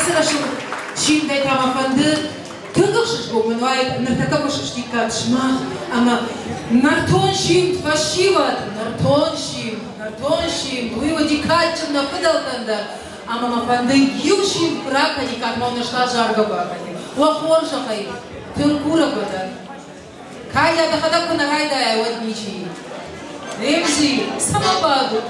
Ацы рӕсугъд симдӕй та мӕ фӕнды тынг ӕхсызгон мын уаид, ныртӕккӕ куы сыстиккат сымах ӕмӕ нӕртон симд, фӕсивӕд, нӕртон симд, нӕртон симд, уый уыди кадджын нӕ фыдӕлтӕн дӕр, ӕмӕ мӕ фӕнды иу симд куы ракӕниккат, мӕ уын ӕз та заргӕ куы акӕнин. Уӕ хорзӕхӕй, тынг курӕг уӕ дӕн. Кайя, дӕхӕдӕг куы нӕ райдайай, уӕд ничи. Ремзи, цӕмӕ бадут?